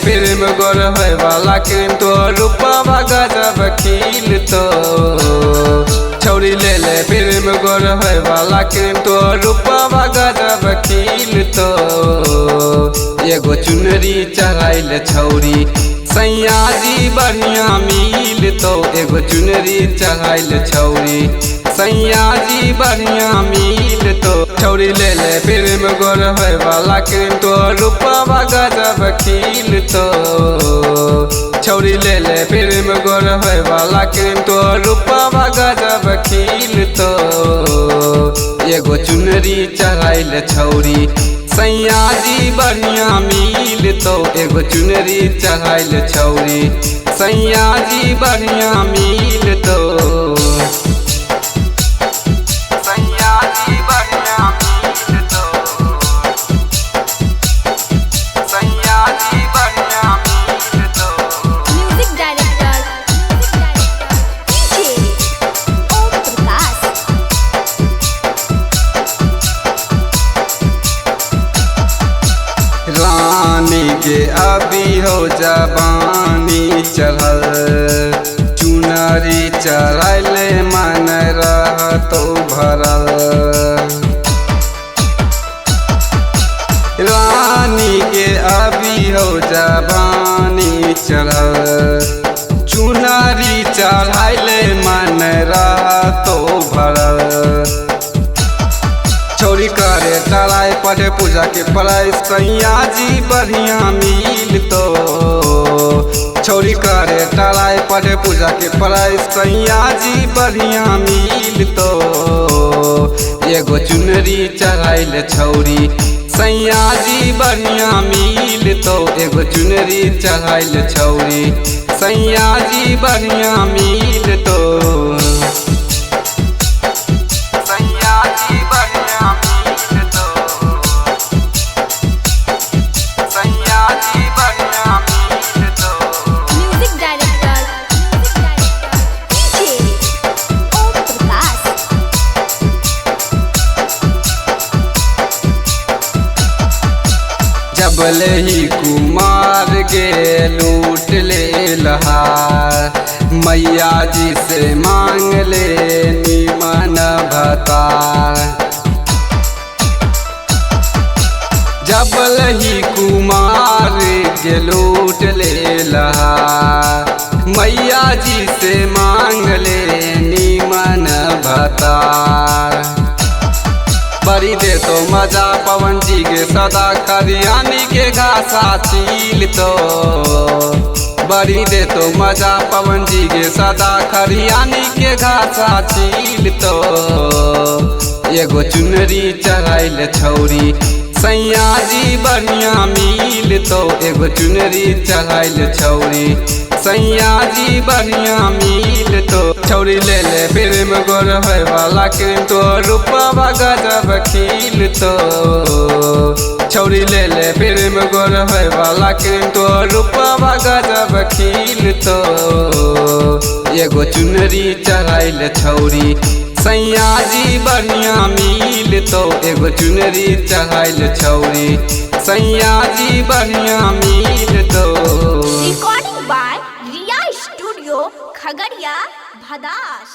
प्रेम गोर होय वाला क्रीम तोर रूपवा गजब खिल तो। छौरी ले ले प्रेम गोर होय वाला क्रीम तोर रूपवा गजब खिल तो। एगो चुनरी चढ़ाइल छौरी सैया जी बढ़िया मिल तो। एगो चुनरी चढ़ाइल छौरी सैया जी बढ़िया मिल तो। छौरी ले ले प्रेम गोर होय वाला क्रीम तोर रूपवा गजब खिल तो। छौरी ले ले प्रेम गोर होय वाला क्रीम तोर रूपवा गजब खिल तो। एगो चुनरी चढ़ाइल छौरी सैया जी बढ़िया मिल तो। एगो चुनरी चढ़ाइल छौरी सैया जी बढ़िया मिल तो। सैया जी बढ़िया मिल तो। सैया जी बढ़िया मिल तो। Music director DJ Om Prakash. रानी के अभी हो जवानी चढ़ल, चुनरी चढ़ल मन रहतो भरल। रानी के अभी हो जवानी चढ़ल, चुनरी चढ़ल मन रहतो भरल। छौरी करे तराई पढ़े पूजा के पढ़ाई सैया जी बढ़िया मिल तो। छौरी करे तराई पढ़े पूजा के पढ़ाई सैया जी बढ़िया मिल तो। एगो चुनरी चढ़ाइल छौरी सैया जी बढ़िया मिल तो। एगो चुनरी चढ़ाइल छौरी सैया जी बढ़िया मिल तो। सैया जी बढ़िया मिल तो। सैया जी बढ़िया मिल तो। Music director DJ Om Prakash. जबले ही कुमार गे लूट ले लहार, मैया जी से मांग ले निमन भतार। जबल ही कुमार गे लूट ले लहार, मैया जी से मांग ले निमन भतार। बड़ी दे तो मजा पवन जी के सदा खरियानी के घासा छील तो। बड़ी दे तो मजा पवन जी के सदा खरियानी के घासा छील तो। एगो चुनरी चढ़ाइल छौरी सैया जी बढ़िया मिल तो। एगो चुनरी चढ़ाइल छौरी सैया जी बढ़िया मिल तो। छौरी ले ले प्रेम गोर होय वाला क्रीम तोर रूपवा गजब खिल तो। छौरी ले ले प्रेम गोर होय वाला क्रीम तोर रूपवा गजब खिल तो। एगो चुनरी चढ़ाइल छौरी सैया जी बढ़िया मिल तो। एगो चुनरी चढ़ाइल छौरी सैया जी बढ़िया मिल तो। Recording by Riya studio Khagaria Bhadas.